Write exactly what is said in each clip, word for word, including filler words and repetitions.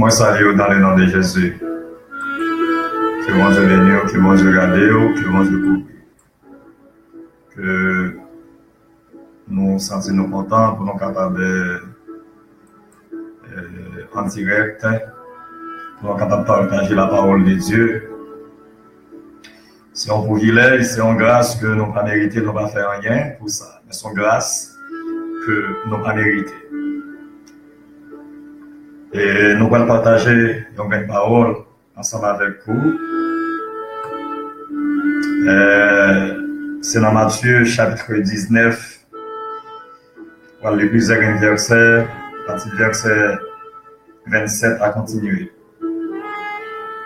Mwen salye w dans le nom de Jésus. Ke Bondye beni w, ke Bondye gade w, ke Bondye kouvri w. Ke nou santi nou kontan pou nou kapab, eh, eh, an dirèk, pou nou kapab pataje la parole de Dieu. Se yon privilèj, se yon gras ke nou pa merite, nou pa fè anyen pou sa. Men se yon gras ke nou pa merite. E nou pral pataje yon grenn pawòl ansanm avèk ou. Eh, se nan Matye chapit diznèf, pral li plizyè grenn vèsè, pati vèsè vennsèt a kontinye.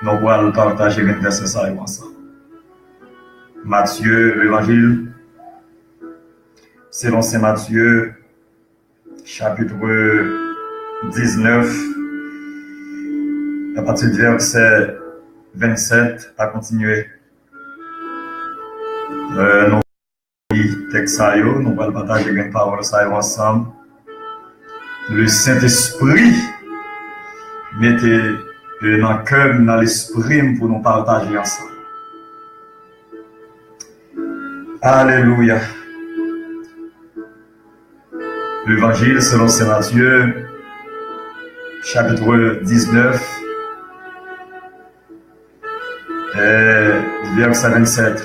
Nou pral pataje grenn vèsè sa yo ansanm. Matye, Levanjil selon Sen Matye, chapit diznèf, apati vèsè vennsèt a kontinye. Eh, nou li tèks sa yo, nou pral pataje grenn pawòl sa yo ansanm. Le Sentespri mete, eh, nan kè m, nan lespri m pou nou pataje ansanm. Alelouya. Levanjil selon Sen Matye, chapit diznèf, eh, vèsè vennsèt.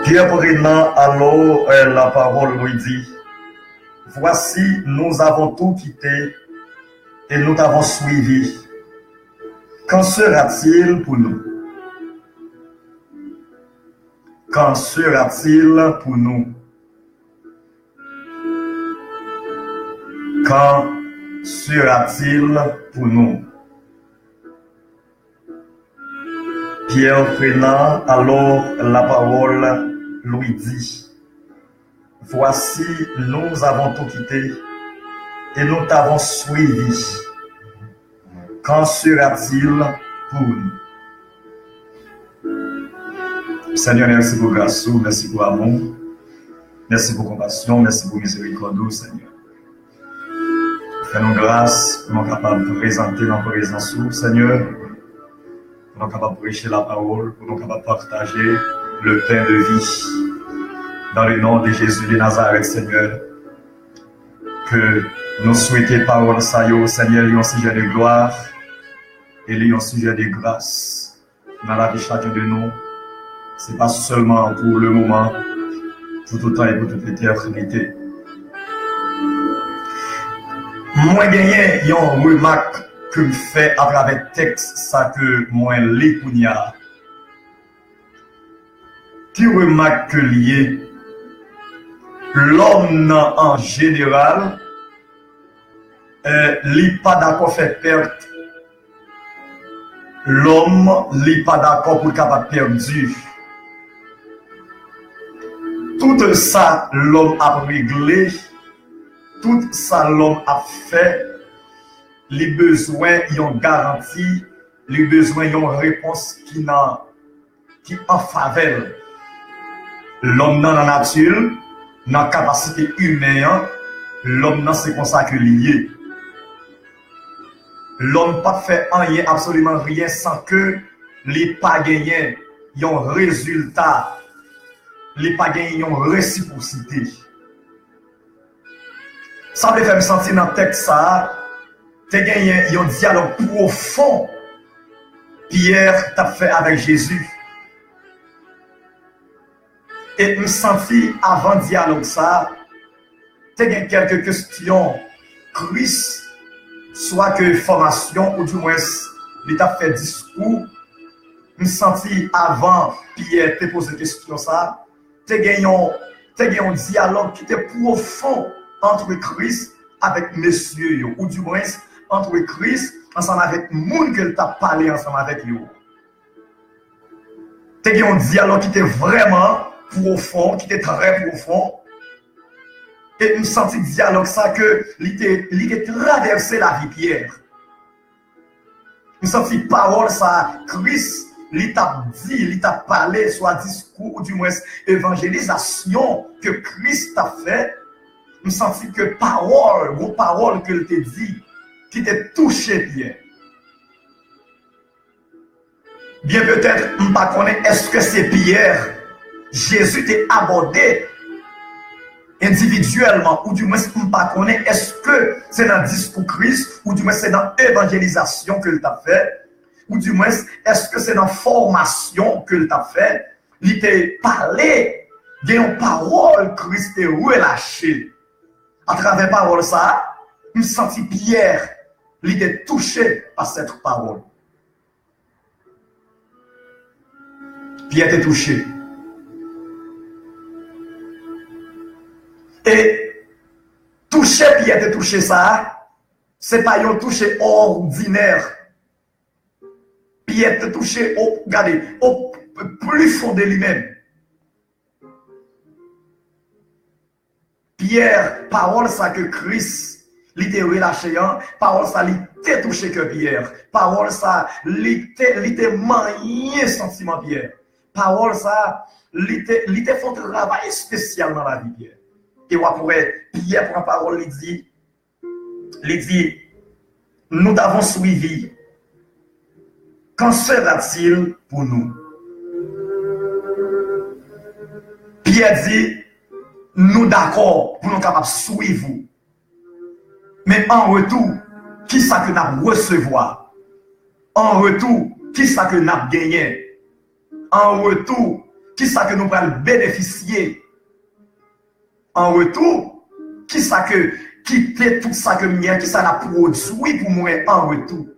Pierre prenant alors, euh, la parole, lui dit, Voici, nous avons tout quitté et nous t'avons suivi. Qu'en sera-t-il pour nous? Qu'en sera-t-il pour nous? Qu'en sera-t-il pour nous? Pierre prenant alors la parole, lui dit, Voici, nous avons tout quitté et nous t'avons suivi. Qu'en sera-t-il pour nous? Seigneur, merci pour grâce, merci pour amour, merci pour compassion, merci pour miséricorde, Seigneur. Fè nou gras pou nou kapab prezante nan prezans ou, Senyè, pou nou kapab preche la parole, pou nou kapab pataje le pain de vie. Dans le nom de Jésus de Nazareth, Seigneur, ke nou swete pawòl sa yo, Senyè, li yon sijè de glwa e li yon sijè de gras nan lavi chacun de nous, se pa sèlman pou le moment, pou tout tan e pou tout eternite. Mwen genyen yon remak ke m fè atravè tèks sa ke mwen li kounye a. Ki remak ke l ye? Lòm nan an jeneral, eh, li pa dakò fè pèt. Lòm, li pa dakò pou l kapab pèdi. Tout sa lòm ap regle, tout sa lòm ap fè, li bezwen yon garanti, li bezwen yon repons ki nan, ki an favè l. Lòm nan, nan nati l, nan kapasite imen an, lòm nan se konsa ke li ye. Lòm p ap fè anyen, absoliman ryen, san ke li pa genyen yon rezilta, li pa genyen yon resipwosite. Sa vle fè m santi nan tèks sa a, te genyen yon dyalòg pwofon Pyè t ap fè avèk Jezi. E m santi avan dyalòg sa a, te gen kèlke kesyon Kris, swa ke fòmasyon, oudimwens, li t ap fè diskou. M santi avan Pyè te poze kesyon sa a, te gen yon, te gen yon dyalòg ki te pwofon ant Kris avèk mesye yo, oudimwens, ant Kris ansanm avèk moun ke l t ap pale ansanm avèk yo. Te gen yon dyalòg ki te vrèman pwofon, ki te trè pwofon. E m santi dyalòg sa ke li te, li te travèse lavi Pyè. M santi pawòl sa a, Kris, li t ap di, li t ap pale, swa diskou, oudimwens evanjelizasyon ke Kris t ap fè, m santi ke pawòl, gon pawòl ke l te di, ki te touche Pyè. Byen petèt, m pa konnen èske se Pyè Jezi te abòde endividyèlman, oudimwens m pa konnen èske se nan diskou Kris, oudimwens se nan evanjelizasyon ke l t ap fè, oudimwens èske se nan fòmasyon ke l t ap fè, li te pale, gen yon pawòl Kris te relache. Atravè pawòl sa a, m santi Pyè, li te touche pa sèt pawòl. Pyè te touche. E touche Pyè te touche sa a, se pa yon touche òdinè. Pyè te touche o, gade, o pli fon de li menm. Pyè, pawòl sa ke Kris li te relache an, pawòl sa li te touche kè Pyè. Pawòl sa li te, li te manyen santiman Pyè. Pawòl sa li te, li te fè yon travay espesyal nan lavi Pyè. E w ap wè, Pyè pran pawòl, li di, li di, nous t'avons suivi. Qu'en sera-t-il pour nous? Pyè di, nou dakò pou nou kapab swiv ou. Men an retou, kisa ke n ap resevwa? An retou, kisa ke n ap genyen? An retou, kisa ke nou pral benefisye? An retou, kisa ke, kite tout sa ke m gen, kisa l ap pwodui pou mwen an retou?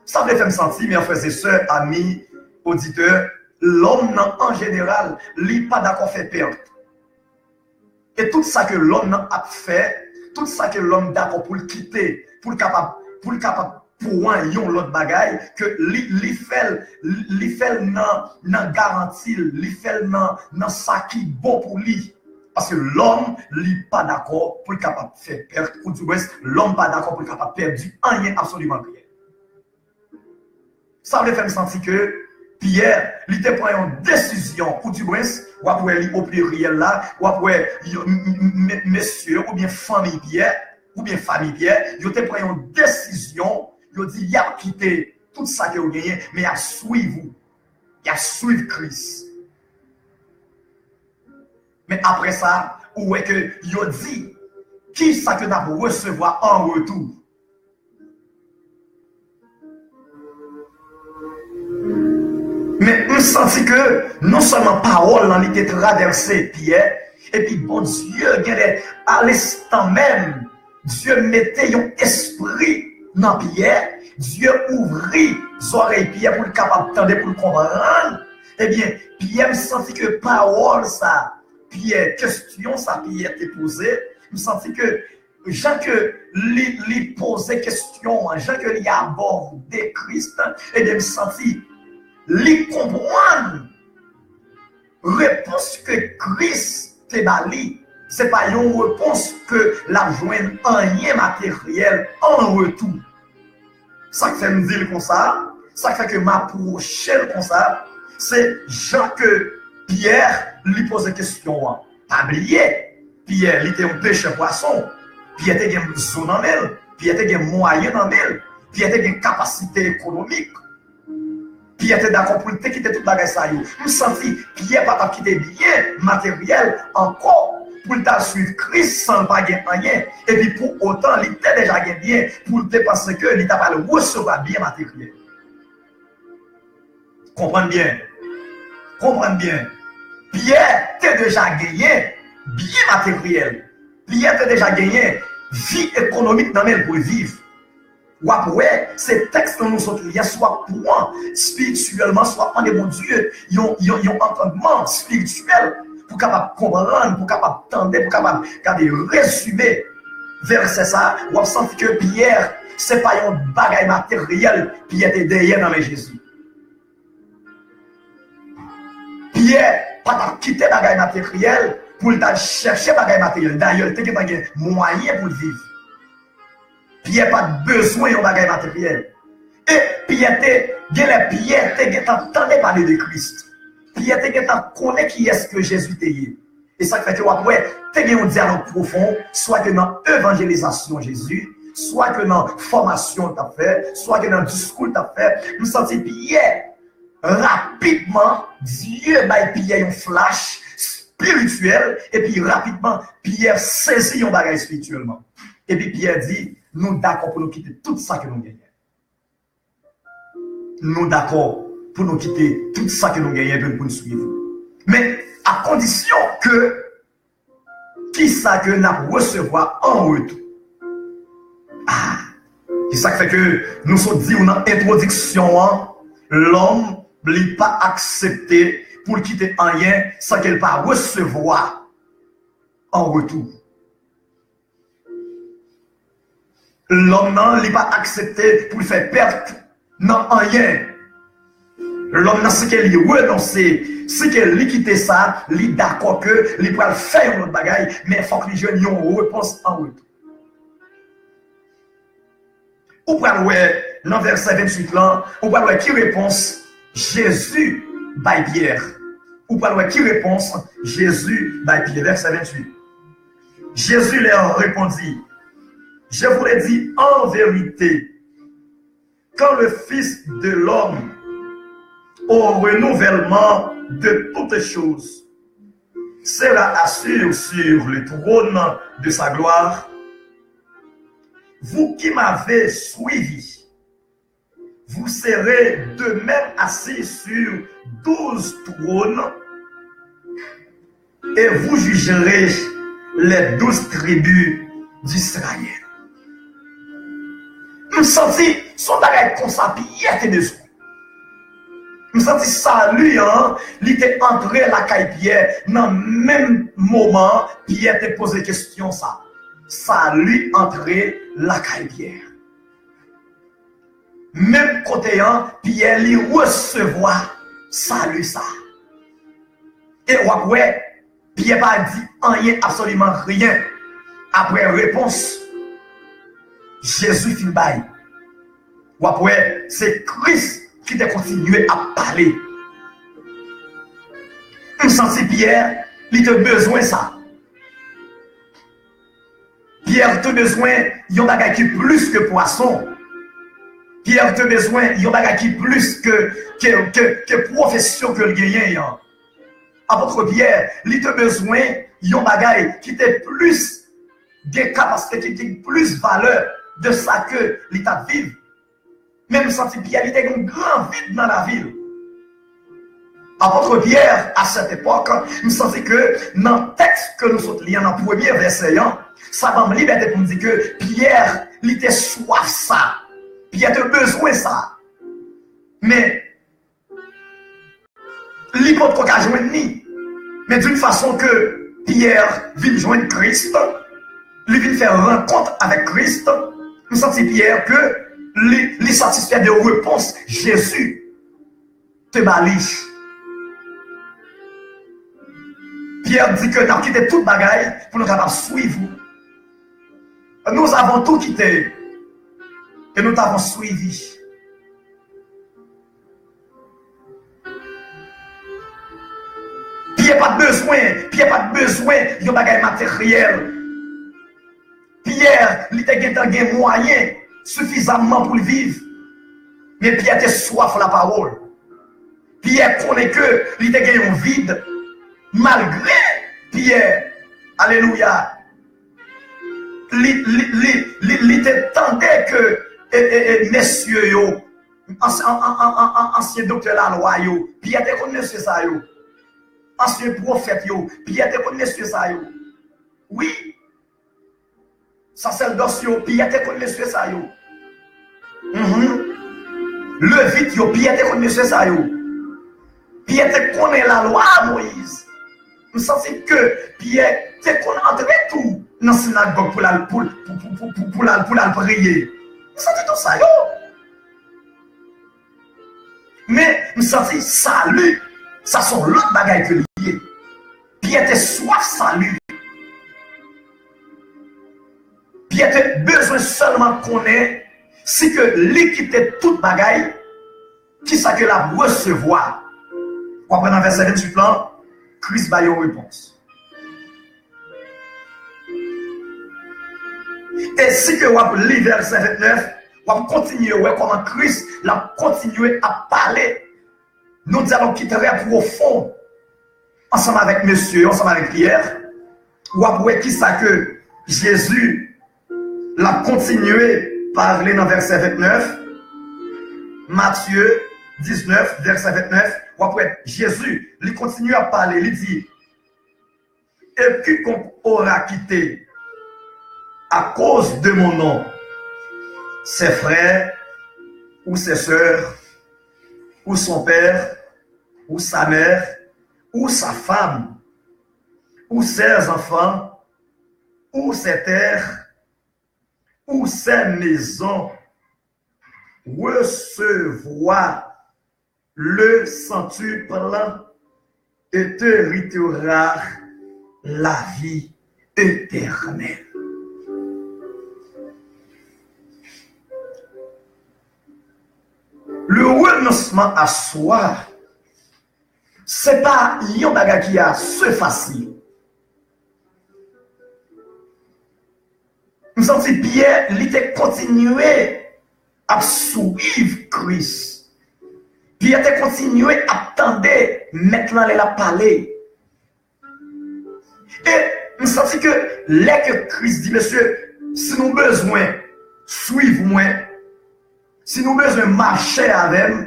Sa vle fè m santi, mes frères et sœurs, amis auditeurs, lòm nan an jeneral, li pa dakò fè pèt. E tout sa ke lòm nan ap fè, tout sa ke lòm dakò pou l kite, pou l kapab, pou l kapab pran yon lòt bagay, ke li, li fè l, li fè l nan, nan garanti l, li fè l nan, nan sa ki bon pou li. Paske lòm, li pa dakò pou l kapab fè pèt, oudimwens, lòm pa dakò pou l kapab pèdi anyen, absoliman anyen. Sa vle fè m santi ke Pyè, li te pran yon desizyon, oudimwens, w ap wè li o pliryèl la, w ap wè yo, m, m, m, mesye oubyen fanmi Pyè, oubyen fanmi Pyè, yo te pran yon desizyon, yo di y ap kite tout sa ke yo genyen, men y ap swiv ou. Y ap swiv Kris. Men apre sa, ou wè ke yo di, kisa ke n ap resevwa an retou? Men m santi ke non sèlman pawòl lan li te travèse Pyè, epi Bondye genlè, a lestan menm, Dye mete yon espri nan Pyè, Dye ouvri zòrèy Pyè pou l kapab tande, pou l konprann. Ebyen, Pyè, m santi ke pawòl sa, Pyè, kesyon sa Pyè te poze, m santi ke jan ke li, li poze kesyon an, jan ke li abòde Kris, ebyen, m santi li konprann repons ke Kris te ba li, se pa yon repons ke l ap jwenn anyen materyèl an retou. Sa k fè m di l konsa, sa k fè ke m apwoche l konsa, se jan ke Pyè li poze kesyon an. Pa bliye, Pyè, li te yon pechè pwason. Pyè te gen zo nan men l. Pyè te gen mwayen nan men l. Pyè te gen kapasite ekonomik. Pyè te dakò pou l te kite tout bagay sa yo. M santi Pyè pa t ap kite byen materyèl ankò pou l t al swiv Kris san l pa gen anyen. Epi pou otan, li te deja gen byen pou l te panse ke li ta pral resevwa byen materyèl. Konprann byen. Konprann byen. Pyè te deja genyen byen materyèl. Pyè te deja genyen vi ekonomik nan men l pou l viv. W ap wè, se tèks lan nou sot li a, si w ap pran espirityèlman, si w ap mande Bondye yon, yon, yon antandman espirityèl pou kapab konprann, pou kapab tande, pou kapab gade rezime vèsè sa a, w ap santi ke Pyè, se pa yon bagay materyèl Pyè te dèyè nan men Jezi. Pyè pa t ap kite bagay materyèl pou l t al chèche bagay materyèl. Dayè, li te gentan gen mwayen pou l viv. Pyè pa t bezwen yon bagay materyèl. E Pyè te Genlè Pyè te gentan tande pale de Kris. Pyè te gentan konnen kiyès ke Jezi te ye. E sa k fè ke w ap wè, te gen yon dyalòg pwofon, swa ke nan evanjelizasyon Jezi, swa ke nan fòmasyon l t ap fè, swa ke nan diskou l t ap fè. M santi Pyè, rapidman, Dye bay Pyè yon flash espirityèl, epi rapidman, Pyè sezi yon bagay espirityèlman. Epi Pyè di, nou dakò pou nou kite tout sa ke nou genyen. Nou dakò pou nou kite tout sa ke nou genyen pou, pou n swiv ou. Men, a kondisyon ke, kisa ke n ap resevwa an retou? Ah, se sa k fè ke nou sot di w nan entwodiksyon an, lòm, li pa aksepte pou l kite anyen san ke l pa resevwa an retou. Lòm nan, li pa aksepte pou l fè pèt nan anyen. Lòm nan, si ke li renonse, si ke li kite sa, li dakò ke li pral fè yon lòt bagay, men fòk li jwenn yon repons an retou. Ou pral wè nan vèsè venntuit lan, ou pral wè ki repons Jezi bay Pyè. Ou pral wè ki repons Jezi bay Pyè. Vèsè venntuit. Jésus leur répondit, je vous le dis en vérité, quand le Fils de l'homme, au renouvellement de toutes choses, sera assis sur le trône de sa gloire, vous qui m'avez suivi, vous serez de même assis sur douze trônes et vous jugerez les douze tribus d'Israël. M santi se yon bagay konsa Pyè te bezwen. M santi sali an, li te antre lakay Pyè nan menm moman Pyè te poze kesyon sa. Sali antre lakay Pyè. Menm kote an, Pyè li resevwa sali sa. E w ap wè, Pyè pa di anyen, absoliman ryen, apre repons Jezi fin bay. W ap wè, se Kris ki te kontinye ap pale. M santi Pyè, li te bezwen sa. Pyè te bezwen yon bagay ki plis ke pwason. Pyè te bezwen yon bagay ki plis ke, ke, ke, ke pwofesyon ke l genyen an. Apot Pyè, li te bezwen yon bagay ki te plis gen kapasite, ki te gen plis valè de sa ke li t ap viv. Men m santi Pyè, li te gen yon gran vid nan lavi l. Apot Pyè, a sèt epòk, m santi ke nan tèks ke nou sot li an, nan premye vèsè an, sa ban m libète pou m di ke Pyè, li te swaf sa. Pyè te bezwen sa. Men, li potko ka jwenn li. Men d'une façon ke Pyè vin jwenn Kris, li vin fè rankont avèk Kris, m santi Pyè ke li, li satisfè de repons Jezi te ba li. Pyè di ke n ap kite tout bagay pou nou kapab swiv ou. Nous avons tout quitté et nous t'avons suivi. Pyè pa t bezwen, Pyè pa t bezwen yon bagay materyèl. Pyè, li te gentan gen mwayen sifizamman pou l viv. Men Pyè te swaf lapawòl. Pyè konnen ke li te gen yon vid. Malgre Pyè, alelouya, li, li, li, li, li te tande ke e, e, e, mesye yo, ansyen, an, an, an, an, ansyen doktè lalwa yo, Pyè te konn mesye sa yo. Ansyen pwofèt yo, Pyè te konn mesye sa yo. Wi. Sasèdòs yo, Pyè te konn mesye sa yo. Mhm. Levit yo, Pyè te konn mesye sa yo. Pyè te konnen lalwa a Moyiz. M santi ke Pyè te konn antre tou nan sinagòg pou l al, pou, pou, pou, pou, pou l al, pou l al priye. M santi tout sa yo. Men, m santi sali, sa se yon lòt bagay ke li ye. Pyè te swaf sali. Pyè te bezwen sèlman konnen si ke li kite tout bagay, Kisa ke l ap resevwa? W ap wè nan vèsè venntuit lan, Kris ba yon repons. E si ke w ap li vèsè vennèf, w ap kontinye wè kòman Kris l ap kontinye ap pale. Yon dyalòg ki trè pwofon ansanm avèk mesye yo, ansanm avèk Pyè. W ap wè kisa ke Jezi l ap kontinye pale nan vèsè vennèf, Matye diznèf, vèsè vennèf, w ap wè Jezi, li kontinye ap pale, li di, et quiconque aura quitté à cause de mon nom ses frères ou ses sœurs ou son père ou sa mère ou sa femme ou ses enfants ou ses terres ou ses maisons recevra le centuple et héritera la vie éternelle. Le renoncement à soi, se pa yon bagay ki ase fasil. M santi Pyè, li te kontinye ap swiv Kris. Pyè te kontinye ap tande Mèt lan lè l ap pale. E m santi ke lè ke Kris di, mesye, si nou bezwen swiv mwen, si nou bezwen mache avè m,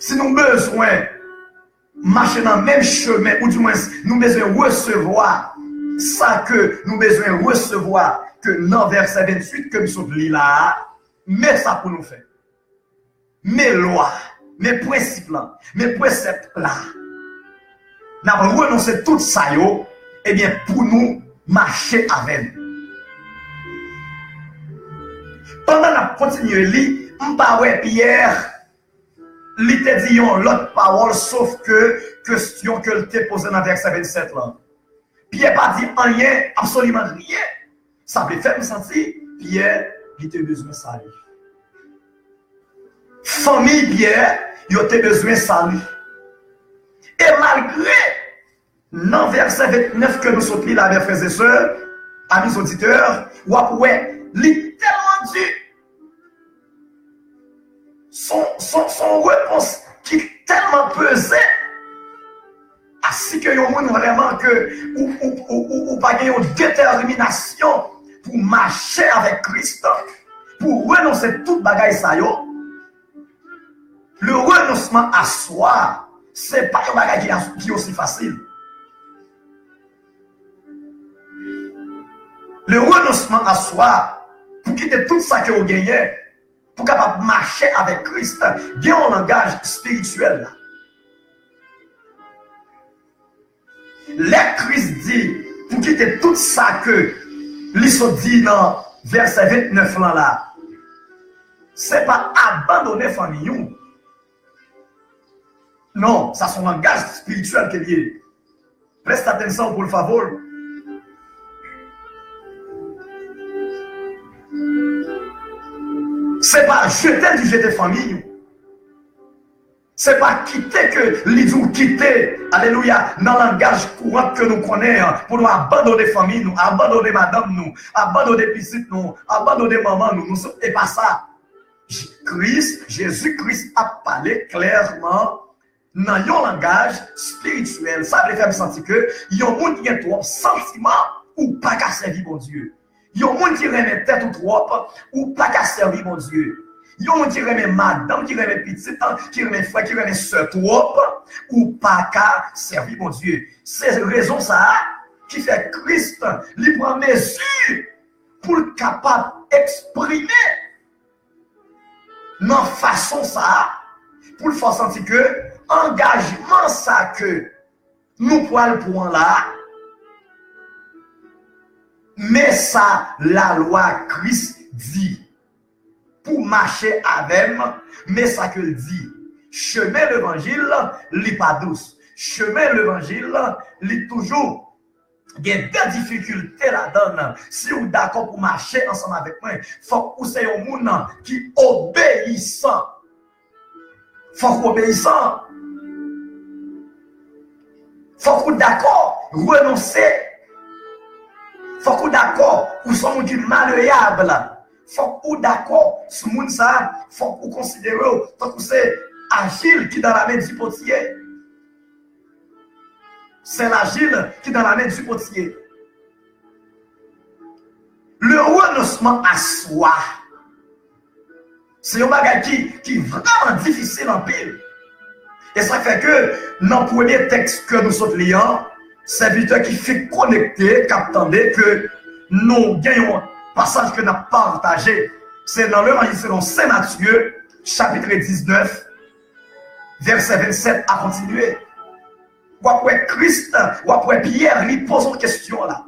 si nou bezwen mache nan menm chemen, oudimwens, nou bezwen resevwa sa ke nou bezwen resevwa ke nan vèsè venntuit ke m sot li la a, men sa pou nou fè. Men lwa, men prensip lan, men presèp la. N ap renonse tout sa yo, ebyen, pou nou mache avè m. Pandan n ap kontinye li, m pa wè Pyè li te di yon lòt pawòl, sof ke kesyon ke l te poze nan vèsè vennsèt lan. Pyè pa di anyen, absoliman ryen. Sa vle fè m santi Pyè, li te bezwen sali. Fanmi Pyè, yo te bezwen sali. E malgre nan vèsè vennèf ke nou sot li la, mes frères et sœurs, amis auditeurs, w ap wè, li tèlman di, son, son, son repons ki tèlman peze, asike yon moun vrèman ke ou, ou, ou, ou, ou pa gen yon detèminasyon pou mache avèk Kris, pou renonse tout bagay sa yo, le renoncement à soi, se pa yon bagay ki, ki osi fasil. Le renoncement à soi, pou kite tout sa ke w genyen, pou kapab mache avèk Kris, gen yon langaj espirityèl la. Lè Kris di pou kite tout sa ke li sot di nan vèsè vennèf lan la, se pa abandone fanmi w. Non, sa se yon langaj espirityèl ke l ye. Presta atenção, por favor. Se pa jete l di jete fanmi w. Se pa kite ke li di w kite, alelouya, nan langaj kouran ke nou konnen an, pou nou abandone fanmi nou, abandone madanm nou, abandone pitit nou, abandone manman nou. Nou se, e pa sa. Kris, Jezi Kris ap pale klèman nan yon langaj espirityèl. Sa vle fè m santi ke yon moun ki gen twòp santiman, ou pa ka sèvi Bondye. Yon moun ki renmen tèt ou twòp, ou pa ka sèvi Bondye. Yon moun ki renmen madanm, ki renmen pitit, ki renmen frè, ki renmen sè twòp, ou pa ka sèvi Bondye. Se rezon sa a ki fè Kris, li pran mezi pou l kapab eksprime nan fason sa a, pou l fè w santi ke angajman sa ke nou pral pran la, men sa lalwa Kris di. Pou mache avè m, men sa ke l di. Chemen levanjil, li pa dous. Chemen levanjil, li toujou gen de difikilte ladan l. Si w dakò pou mache ansanm avèk mwen, fòk ou se yon moun ki obeyisan. Fòk ou obeyisan. Fòk ou dakò renonse. Fòk ou dakò ou se yon moun ki maleyab. Fòk ou dakò sou moun sa a, fòk ou konsidere w tankou se ajil ki dans la main du potier. Se lajil ki dans la main du potier. Le renoncement à soi. Se yon bagay ki, ki vrèman difisil anpil. E sa fè ke nan premye tèks ke nou sot li an, sèvitè ki fenk konekte, k ap tande ke nou gen yon pasaj ke n ap pataje. Se nan Levanjil selon Sen Matye, chapit diznèf, vèsè vennsèt a kontinye. W ap wè Kris, w ap wè Pyè, li poze yon kesyon la.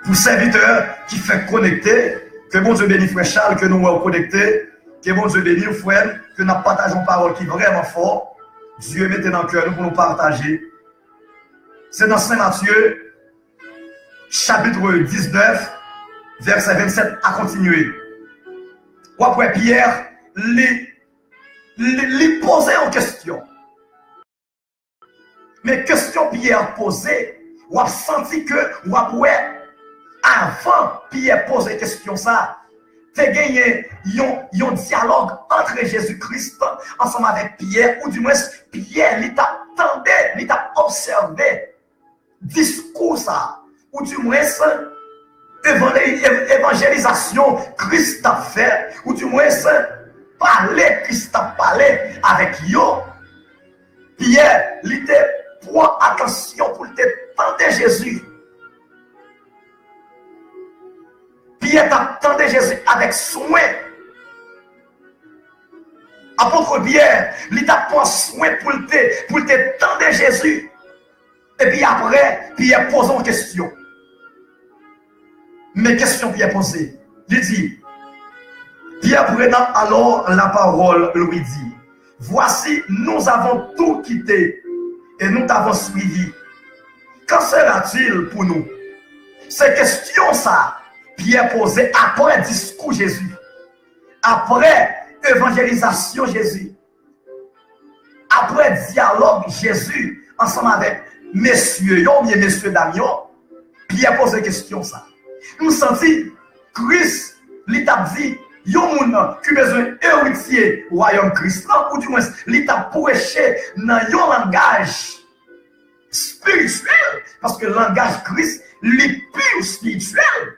Pou sèvitè ki fenk konekte, ke Bondye beni frè Chal, ke nou wè w konekte, ke Bondye beni w frè m, ke n ap pataje yon pawòl ki vrèman fò, Dye mete nan kè nou pou nou pataje. Se nan Sen Matye, chapit diznèf, vèsè vennsèt a kontinye. W ap wè Pyè, li, li, li poze yon kesyon. Men kesyon Pyè poze, w ap santi ke w ap wè, avan Pyè poze kesyon sa, te genyen yon, yon dyalòg antre Jezi Kris ansanm avèk Pyè, oudimwens Pyè, li t ap tande, li t ap obsève diskou sa, oudimwens evanjeli-, ev-, evanjelizasyon Kris t ap fè, oudimwens pale Kris t ap pale avèk yo. Pyè, li te pran atansyon pou l te tande Jezi. Pyè t ap tande Jezi avèk swen. Apot Pyè, li t ap pran swen pou l te, pou l te tande Jezi. Epi apre, Pyè poze yon kesyon. Men kesyon Pyè poze. Li di, Pierre prenant alors la parole, lui dit, Voici, nous avons tout quitté et nous t'avons suivi. Qu'en sera-t-il pour nous? Se kesyon sa Pyè poze apre diskou Jezi, apre evanjelizasyon Jezi. Apre dyalòg Jezi ansanm avèk mesye yo, oubyen mesye dam yo, Pyè poze kesyon sa. M santi Kris, li t ap di, yon moun ki bezwen eritye wayòm Kris lan, oudimwens, li t ap preche nan yon langaj espirityèl, paske langaj Kris, li pi espirityèl.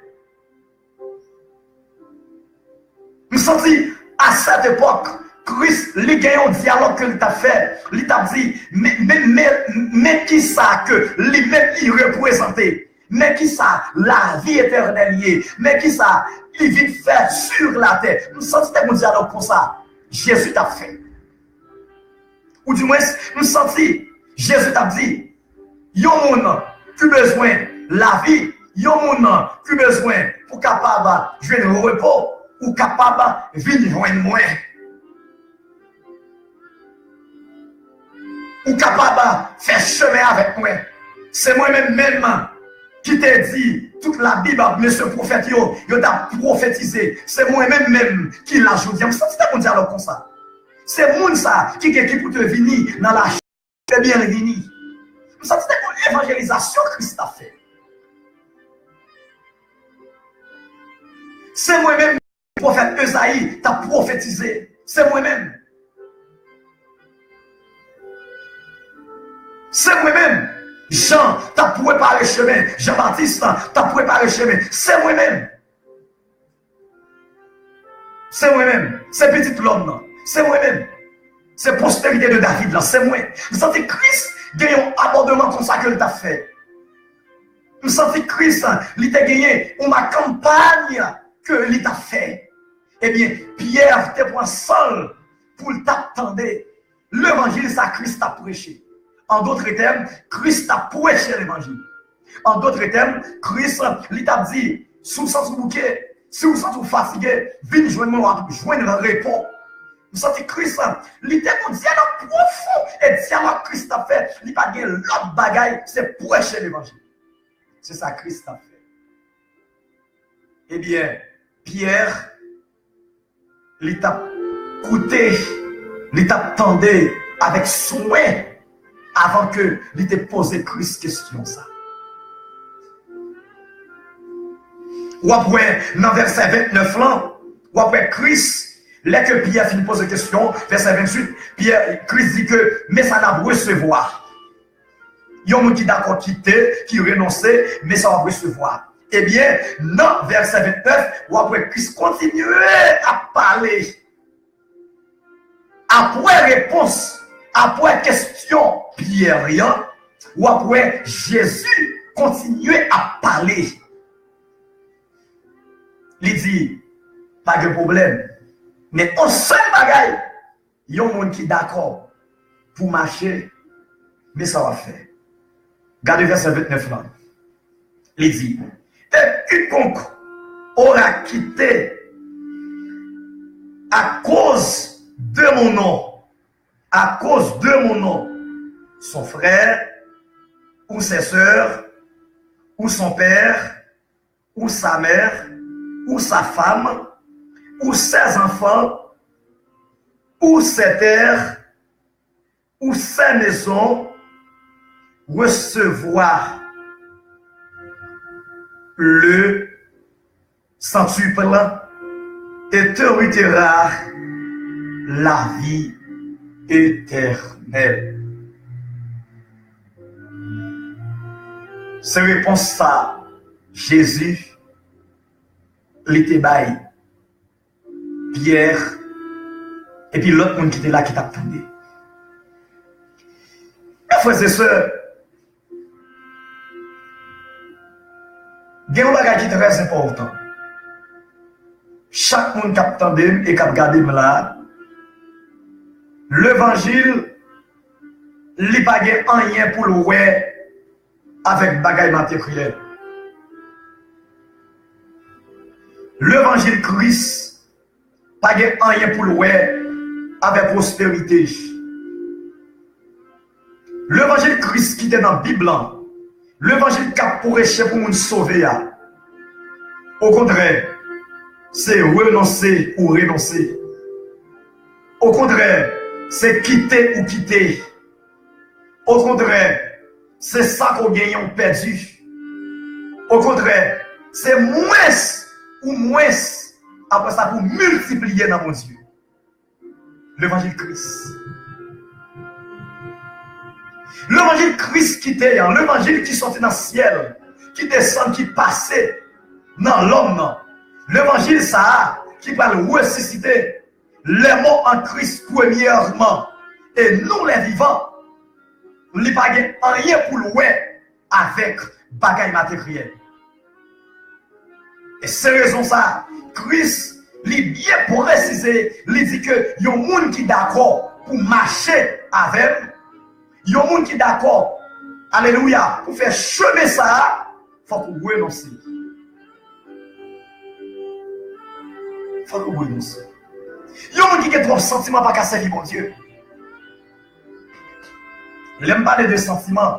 M santi, à cette époque, Kris, li gen yon dyalòg ke li t ap fè. Li t ap di, men, men, men, men kisa ke li menm li reprezante. Men kisa lavi etènèl ye. Men kisa li vin fè sur la tè. M santi te gen yon dyalòg konsa Jezi t ap fè. Oudimwens, m santi Jezi t ap di, yon moun ki bezwen lavi, yon moun ki bezwen pou kapab jwenn repo, ou kapab vin jwenn mwen. Ou kapab fè chemen avèk mwen. Se mwen menm menm ki te di tout Labib, mesye pwofèt yo, yo t ap pwofetize. Se mwen menm menm ki la jodi a. M santi te gen yon dyalòg konsa. Se moun sa ki gen ki pou te vini nan la Ebyen, l vini. M santi te gen yon evanjelizasyon Kris t ap fè. Se mwen menm, pwofèt Ezayi t ap pwofetize. Se mwen menm. Se mwen menm. Jan t ap prepare chemen. Jan Batis t ap prepare chemen. Se mwen menm. Se mwen menm. Se pitit lòm nan. Se mwen menm. Se posterite de David lan. Se mwen. M santi Kris gen yon abòdman konsa ke l t ap fè. M santi Kris, li te genyen yon makanpay ke li t ap fè. Ebyen, Pyè te pran san l pou l t ap tande levanjil sa Kris t ap preche. An dòt tèm, Kris t ap preche levanjil. An dòt tèm, Kris, li t ap di, si w santi w bouke, si w santi w fatige, vin jwenn mwen, w ap jwenn repo. M santi Kris, li te gon dyalòg pwofon, e dyalòg Kris t ap fè, li pa t gen lòt bagay, se preche levanjil. Se sa Kris t ap fè. Ebyen, Pyè, li t ap koute, li t ap tande avèk swen avan ke li te poze Kris kesyon sa. W ap wè nan vèsè vennèf lan, w ap wè Kris, lè ke Pyè fin poze kesyon, vèsè venntuit, Pyè, Kris di ke, men sa n ap resevwa. Yon moun ki dakò kite, ki renonse, men sa w ap resevwa. Ebyen, nan vèsè vennèf, w ap wè Kris kontinye ap pale. Apre repons, apre kesyon Pyè an, w ap wè Jezi kontinye ap pale. Li di, pa gen pwoblèm. Men yon sèl bagay, yon moun ki dakò pou mache, men sa w ap fè. Gade vèsè vennèf lan. Li di, et quiconque aura quitté à cause de mon nom, à cause de mon nom, son frère, ou ses sœurs, ou son père, ou sa mère, ou sa femme, ou ses enfants, ou ses terres, ou ses maisons, recevra le centuple et héritera la vie éternelle. Se repons sa Jezi li te bay Pyè, epi lòt moun ki te la ki t ap tande. Mè frè e sè, gen yon bagay ki trè enpòtan. Chak moun k ap tande m e k ap gade m la, levanjil, li pa gen anyen pou l wè avèk bagay materyèl. Levanjil Kris pa gen anyen pou l wè avèk pwosperite. Levanjil Kris ki te nan Bib lan, levanjil k ap preche pou moun sove a, okontrè, se renonse ou renonse. Okontrè, se kite ou kite. Okontrè, se sa ke w genyen ou pèdi. Okontrè, se mwens ou mwens, apre sa pou miltipliye nan Bondye. Levanjil Kris. Levanjil Kris ki te an, levanjil ki soti nan syèl, ki desann, ki pase nan lòm nan. Levanjil sa a ki pral resisite les morts en Christ premièrement, et nous les vivants, li pa gen anyen pou l wè avèk bagay materyèl. E se rezon sa, Kris, li byen presize, li di ke yon moun ki dakò pou mache avè m, yon moun ki dakò, alelouya, pou fè chemen sa a, fòk ou renonse. Fòk ou renonse. Yon moun ki gen twòp santiman pa ka sèvi Bondye. Lè m pale de santiman,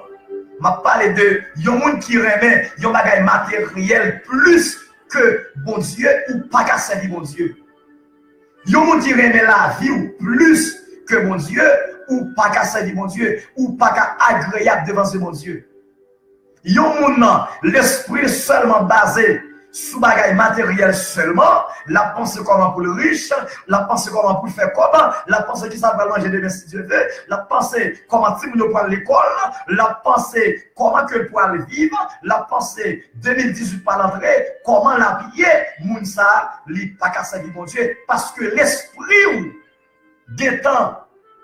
m ap pale de yon moun ki renmen yon bagay materyèl plis ke Bondye, ou pa ka sèvi Bondye. Yon moun ki renmen lavi w plis ke Bondye, ou pa ka sèvi Bondye, ou pa ka agreyab devan zye Bondye. Yon moun nan, lespri l sèlman baze sou bagay materyèl sèlman, l ap panse kòman pou l rich, l ap panse kòman pou l fè kòb, l ap panse kisa l pral manje demen si Dye ve, l ap panse kòman timoun yo pral lekòl, l ap panse kòman ke l pral viv, l ap panse de mil dizuit pral antre, kòman l ap ye, moun sa a, li pa ka sèvi Bondye, paske lespri w gentan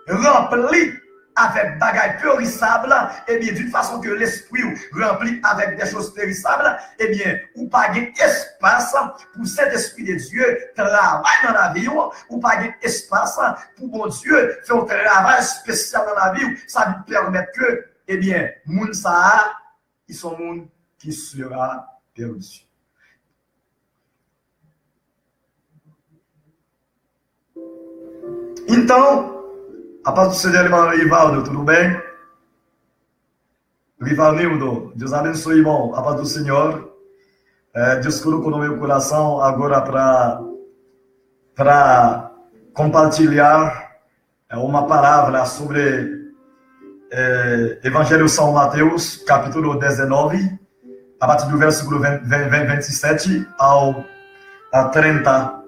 ranpli avèk bagay perisab, ebyen, d'une façon que lespri w ranpli avèk des choses périssables, ebyen, ou pa gen espas pou Sentespri de Dye travay nan lavi w, ou pa gen espas pou Bondye fè yon travay espesyal nan lavi w, sa vin pèmèt ke, ebyen, moun sa a, li se yon moun ki sera pèdi. Então, a paz do Senhor, irmão Rivaldo, tudo bem? Rivaldo, Deus abençoe, irmão. A paz do Senhor. É, Deus colocou no meu coração agora para para compartilhar, eh, uma palavra sobre, eh, Evangelho São Mateus, capítulo dezenove, a partir do versículo vinte, vinte, vinte e sete ao a trinta.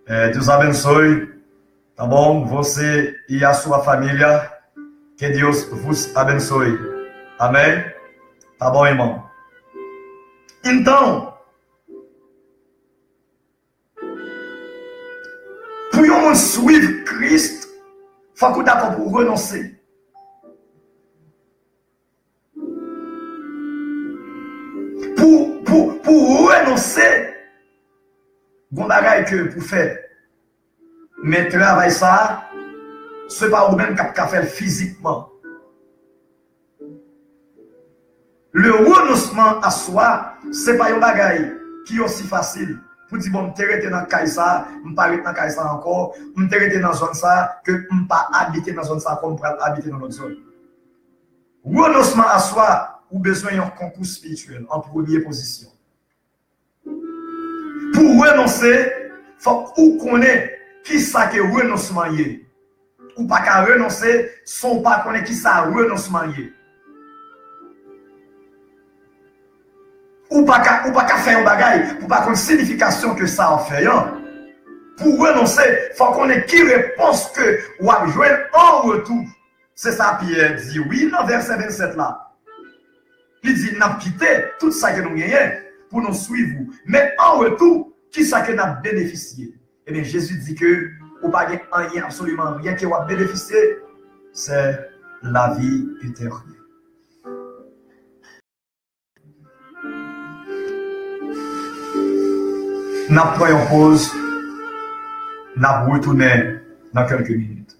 Eh, Deus abençoe, tá bom? Você e a sua família. Que Deus vos abençoe. Amém? Tá bom, irmão? Então, pou yon moun swiv Kris, fòk ou dakò pou w renonse. Pou, pou, pou w renonse, gon bagay ke pou fè. Men travay sa a, se pa ou menm k ap ka fè l fizikman. Le renoncement à soi, se pa yon bagay ki osi fasil pou di, bon, m te rete nan kay sa, m pa ret nan kay sa ankò, m te rete nan zòn sa, ke m pa abite nan zòn sa ankò, m pral abite nan lòt zòn. Renoncement à soi, ou bezwen yon konkou espirityèl an premye pozisyon. Pou w renonse, fòk ou konnen kisa ke renonsman ye. Ou pa ka renonse san w pa konnen kisa renonsman ye. Ou pa ka, ou pa ka fè yon bagay pou w pa konn siyifikasyon ke sa w ap fè an. Pou w renonse, fòk w konnen ki repons ke w ap jwenn an retou. Se sa Pyè di, wi, nan vèsè vennsèt la. Li di, n ap kite tout sa ke nou genyen pou nou swiv ou. Men an retou, ki sa ke n ap benefisye? Ebyen, Jezi di ke ou pa gen anyen, absoliman anyen ke w ap benefisye, se lavi etènèl. N ap pran yon poz, n ap retounen nan kèlke minit.